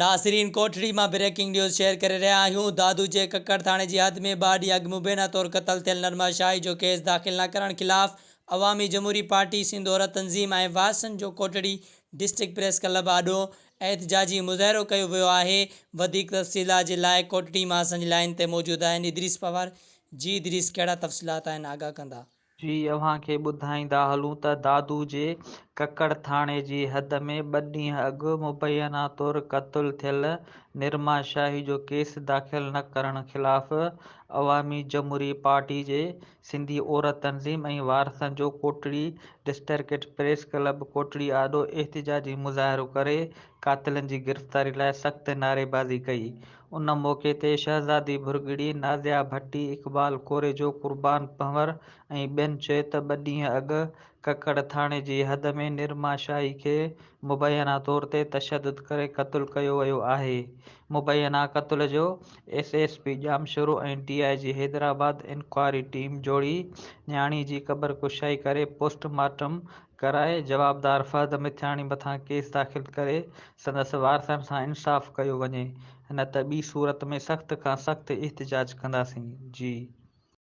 ناظرين ڪوٽڙي مان breaking news share ڪري رهيا آهيون دادو جي ڪڪڙ ٿاڻي جي حد ۾ ٻه ڏينهن اڳ مبينا طور قتل ٿيل نرما شاهي جو ڪيس داخل نه ڪرڻ خلاف عوامي جمهوري پارٽي سنڌ عورت تنظيم ۽ وارثن جو ڪوٽڙي ڊسٽرڪٽ پريس ڪلب آڏو احتجاجي مظاهرو ڪيو ويو آهي وڌيڪ تفصيلات جي لاء ڪوٽڙي مان اسان جي لائين تي موجود آهن ادريس پنهوار جي ادريس ڪهڙا تفصيلات آهن آگاهه ڪندا. جي اوهان کي ٻڌائيندا هلون ته دادو جي ڪڪڙ ٿاڻي جي حد ۾ ٻه ڏينهن اڳ مبينا طور قتل ٿيل نرما شاهي جو ڪيس داخل نه ڪرڻ خلاف عوامي جمهوري پارٽي جي سنڌي عورت تنظيم ۽ وارثن جو Kotri district press club Kotri آڏو احتجاجي مظاهرو ڪري قاتلن جي گرفتاري لاء سخت نعريبازي ڪئي ان موقعي تي شهزادي ڀرڳڙي، نازيا ڀٽي، اقبال ڪوريجو، قربان پنهور ۽ ٻين چيو ته ٻه ڏينهن اڳ ڪڪڙ ٿاڻي جي حد ۾ نرما شاهي کي مبينا طور تي تشدد ڪري قتل ڪيو ويو آهي، مبينا قتل جو S S P Jamshoro ۽ D I G Hyderabad inquiry team جوڙي نياڻي جي قبر ڪشائي ڪري پوسٽ مارٽم ڪرائي جوابدار فهد مٿياڻي مٿان ڪيس داخل ڪري سندس وارثن سان انصاف ڪيو وڃي نه ته ٻي صورت ۾ سخت کان سخت احتجاج ڪنداسين. جي.